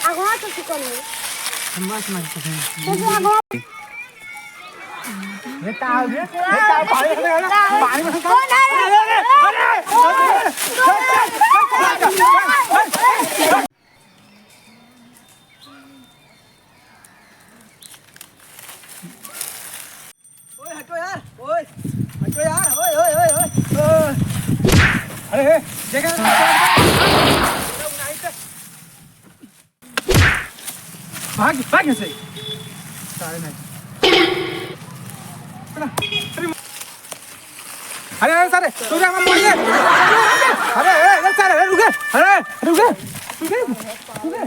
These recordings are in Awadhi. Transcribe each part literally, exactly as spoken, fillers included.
आगवा तो चुकल है। हम बस मार के हैं। तो फिर आगवा। ये ताल, ये ताल, पानी में है ना? पानी में है। कौन है? अरे, अरे, अरे, अरे, अरे। ओए, हटो यार, ओए, हटो यार, ओए, ओए, ओए, ओए, ओए। अरे, ए, देखा ना, भाग, भाग यहाँ से। सारे नहीं। अरे, अरे, सारे, तू जा, हम बोलिए। अरे, अरे, अरे, सारे, अरे, रुके। अरे, अरे, रुके। रुके, रुके।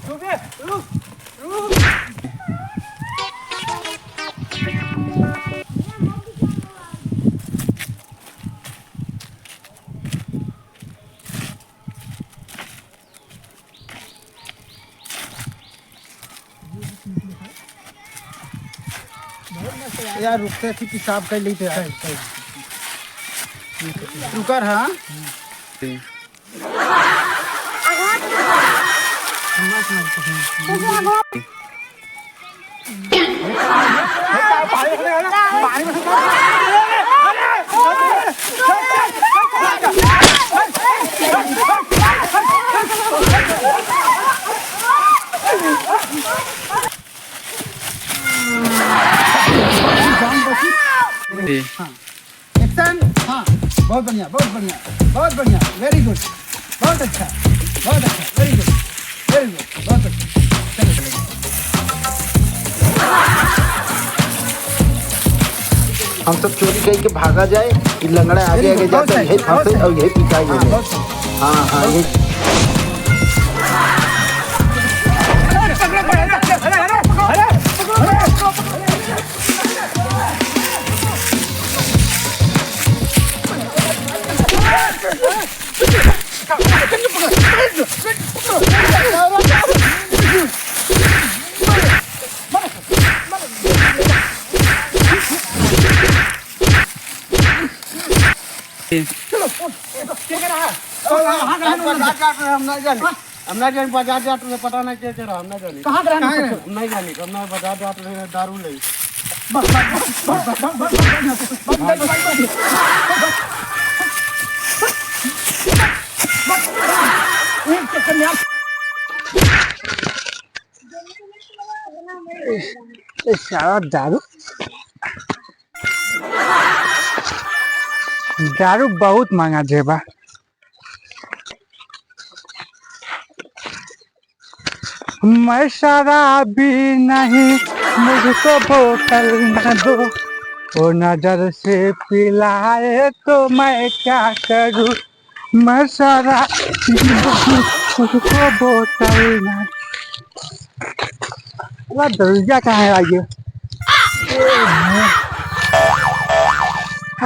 रुक, रुक, रुक। यार, रुकते थी, पेशाब कर लेते यार। रुकर, हाँ। Action, हाँ, बहुत बढ़िया, बहुत बढ़िया, बहुत बढ़िया, very good, बहुत अच्छा, बहुत अच्छा, very good, very good, बहुत अच्छा। चलो, चलो। हम सब चोरी करके भागा जाए, ये लंगड़ा आगे आगे जाता है, यही फंसे और यही पिटाई। हाँ, बहुत सही। हाँ, हाँ, यही। हम ना जानी, बाजार जात रहे, पता नहीं के के रहा, हम ना जानी। कहाँ के रहने? हम नहीं जानी, हम ना बाजार जात रहे, दारू ले। ए, सारा दारू, दारू बहुत महंगा देबा। मैं शराबी नहीं, मुझको बोतल ना दो, वो नजर से पिलाए तो मैं क्या करूँ, मैं शराबी नहीं, मुझको बोतल ना। अरे दरुइया कहाँ है आइए?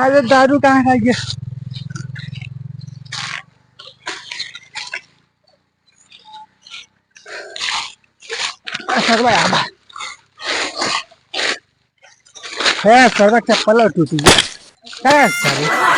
अरे दारू कहाँ है आइए? सरवा आवा। हे, सरवा चप्पल टूटी। हे, सरवा।